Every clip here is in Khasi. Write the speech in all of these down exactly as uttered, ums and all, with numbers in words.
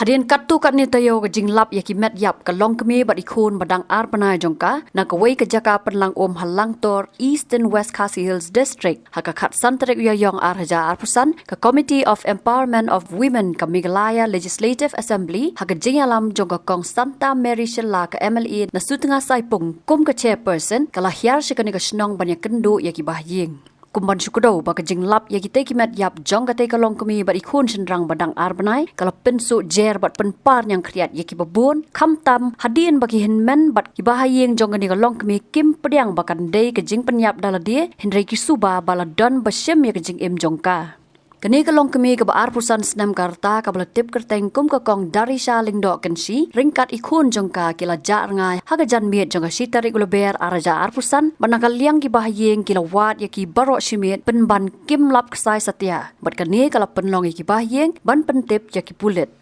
Hadien katto katne taïew ka jinglap ïa ki met ïap ka longkmie bad i khun ba dang ar bnai jong ka na kawei ka jaka pynlang um ha Langtor, Eastern West Khasi Hills District, ha ka khatsan tarik u Ïaïong ar hajar arphew san, ka Committee of Empowerment of Women ka Meghalaya Legislative Assembly, ha ka jingïalam jong ka Kong Santa Mary Shylla ka M L A na Sutnga Saipung, kum ka chairperson, ka la hiar sha kane ka shnong ban ïakynduh ïa ki bahaïing. Kum ban shu kdew ba ka jinglap ïa kitei ki met ïap jong katei ka longkmie bad i khun shynrang ba dang ar bnai, ka la pynsuh jer bad pynpar ñiangkhriat ïa kiba bun, khamtam hadien ba ki hynmen bad ki bahaïing jong kane ka longkmie kim pdiang ba kan dei ka jingpynïap da lade, hynrei ki suba ba la don ba shim ïa ka jingim jong ka. Kane ka longkmie kaba arphew san snem ka rta kaba la tip kyrteng kum ka Kong Darisha Lyngdoh Kynshi, ryngkat i khun jong ka ki la jah rngai ha ka janmiet jong ka shi tarik u Lber ar hajar arphew san, bad na ka liang ki bahaïing ki la wad ïa ki baroh shi miet pynban kim lap ksai satia, bad kane ka la pynlong ïa ki bahaïing ban pyntip ïa ki pulit.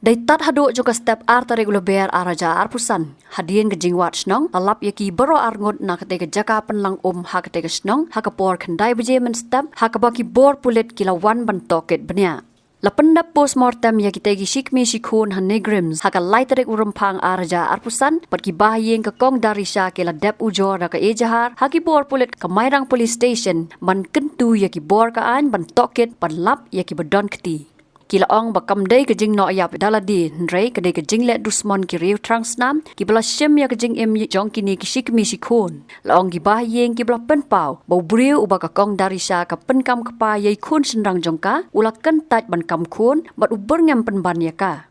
Dei tad haduh jong ka step ar tarik u Lber ar hajar arphew san, hadien ka jingwad shnong, la lap ïa ki baroh arngut na katei ka jaka pynlang um ha katei ka shnong, ha ka por khyndai baje mynstep, ha kaba ki bor pulit ki la wan ban tohkit bniah. La pyndep postmortem ïa kitei ki shi kmie shi khun ha NEIGRIHMS ha ka lai tarik u Rymphang ar hajar arphew san, bad ki bahaïing ka Kong Darisha ki la dep ujor da ka ejahar ha ki bor pulit ka Mairang Police Station ban kyntu ïa ki bor ka aiñ ban tohkit ban lap ïa kiba don kti. Ki la ong ba kam dei ka jingnoh ïap da lade, hynrei ka dei ka jingleh dusmon ki riew thrang snam kiba la shim ïa ka jingim jong kine ki shi kmie shi khun. La ong ki bahaïing kiba la pynpaw ba u briew uba ka Kong Darisha ka pynkam kpa ïa i khun shynrang jong ka, u la kyntait ban kam khun bad u byrngem pynban ïa ka.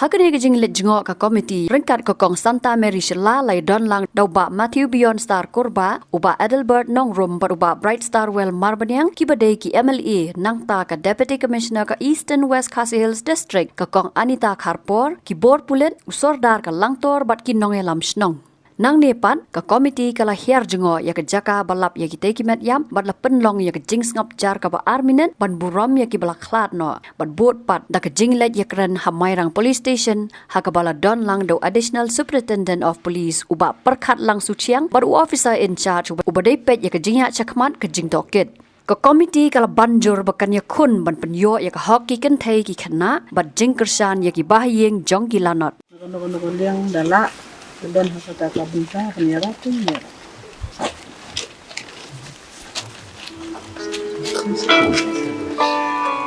Ha kane ka jingleit jngoh ka komiti ryngkat ka Kong Santa Mary Shylla la ïadon lang da u Bah Matthew Beyondstar Kurbah, u Bah Adelbert Nongrum bad u Bah Brightstarwell Marbaniang, kiba dei ki M L A, nangta ka Deputy Commissioner ka Eastern West Khasi Hills District ka Kong Anita Kharpor, ki bor pulit, u sordar ka Langtor bad ki nongïalam shnong. Nangne pat, ka komiti ka la hiar jngoh ïa ka jaka ba lap ïa kitei ki met ïap bad la pynlong ïa ka jingsngap jar kaba ar minit ban burom ïa kiba la khlad noh, bad bud pat da ka jingleit ïakren ha Mairang Police Station, ha kaba la don lang da u Additional Superintendent of Police u Bah Pyrkhatlang Suchiang bad u officer in charge uba dei peit ïa ka jingïaid shakhmat ka jingtohkit. Ka komiti ka la ban jur ba kan ïakhun ban pynïoh ïa ka hok ki kynthei ki khynnah bad jingkyrshan ïa ki bahaïing jong ki lanot. Naka naka naka liang da lah, ka don ha kata ka bynta ban ïarap, ïarap.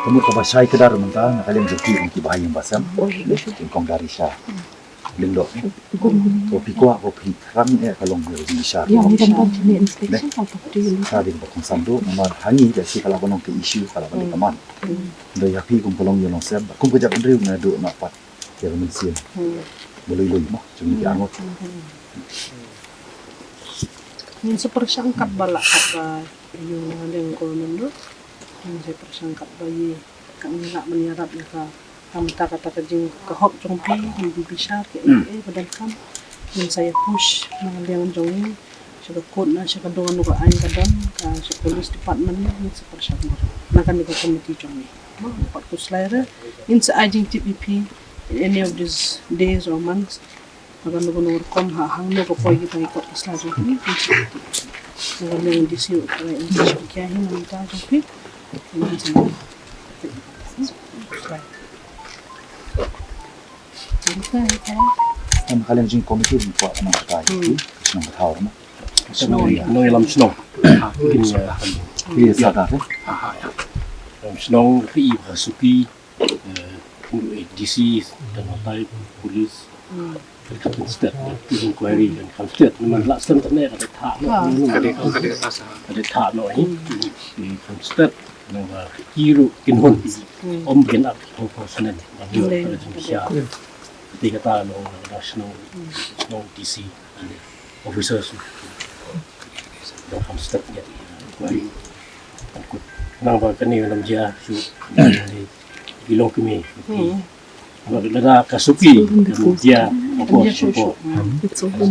Ka mut kaba shai kdar mynta na ka liang jong ki, ki bahaïing basem. Ki Kong Darisha Lyngdoh. Ko phi kwah, ko phi thrang eh ka long ka jingbishar. Ïa, ngi dang ban jingïa inspection ka property. Ka dei ba kongsan duh, namar ha ngi da shi ka la ban long ka issue, ka la ban dei ka man. Da ïa phi kum ka longïing longsem, kum ka jaitbynriew naduh na pat ïa ka mynsiem ba lui lui mo jong ngi ki arngut. Ngin sa pyrshang katba lah, katba ïoh na liang ko mynta. Ngin sa pyrshang katba ïa, kat ngi lah ban ïarap ïa ka. Ka mynta kata ka jing ka hok jong phi, ngin bishar ki ei ki ei ba donkam. Ngin sa ïa push na liang jong ngi, sha ka court ne sha ka dong kano ka aiñ ka don, ka sha police department, ngin sa pyrshang bor na kane ka komiti jong ngi. Mo, pat khuslai re, ngin sa ai jingtip ïa phi in any of these days or months. Naka naka naka rukom ha hangno ka poi kita ki kot ki sla jong phi, phi sla jong phi. Naka naka D C u try in touch phi kia hi na mynta jong phi. Naka naka naka. Em, ka liang jong komiti rin kwah nang kata hi, shnong ka thaw mo. Shnong, nongïalam shnong. Phi sa ka, eh? Ïalam shnong phi ba suki. Eh, D C, dan hotai, police. Kan kham stet, inquiry kan kham stet. Namar la slem tane ka dei thah noh. Ka dei, ka dei thah noh, eh. Kan kham stet, namar ki ruh kin hun. Ym kin ap hong hong senen. Namar ka dei jingshah. Dei kata long da shnong, shnong D C. Officers. Dang kham step ïa. Nang ba kane ngam jia shuh. Ki longkmie. Ba lada ka suki ngam jia. Apa suki.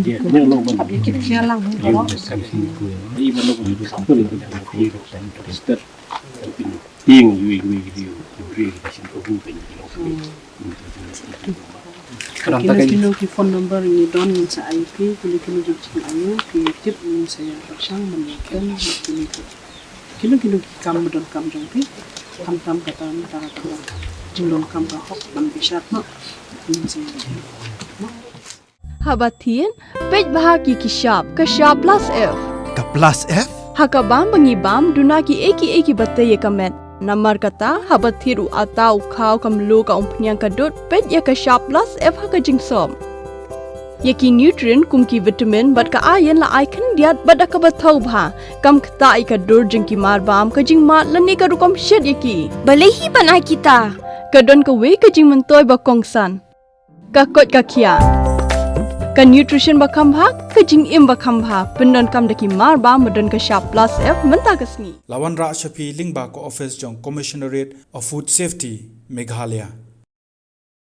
Jia ne long ban. Ïa ki jia lang. Ïa ba long ban step. Ting ïa ïa ïa ïa. Kino kino ki phone number ngi don ngin sa ai phi, kino kino jong jingaiu phi tip ngin sa ïa pyrshang ban ïa kem, kino kino, kino kino ki kam ba donkam jong phi, khamtam kata mynta kata donkam. Jingdonkam ka hok ban bishar noh. Haba thied, peit bha ïa ki shap, ka shap plus F. Ka plus F? Ha ka bam ba ngi bam, duna kiei kiei kiba tei ïa ka met. Namar kata, haba thied u atta u khaw ka mluh ka umphniang ka dud, peit ïa ka shap plus F ha ka jingsop. Ïa ki nutrient kum ki vitamin bad ka iron la ai khyndiat bad da kaba thaw bha. Kam ktah ïa ka dur jong ki mar bam, ka jingmad lane ka rukom shet ïa ki. Balei hi ban ai kita? Ka don kawei ka jingmyntoi ba kongsan. Ka koit ka khiah. Ka nutrition ba kham bha, ka jingim ba kham bha. Pyndonkam da ki mar bam ba don ka shap plus F mynta ka sngi. La wanrah sha phi lyngba ka office jong Commissionerate of Food Safety, Meghalaya.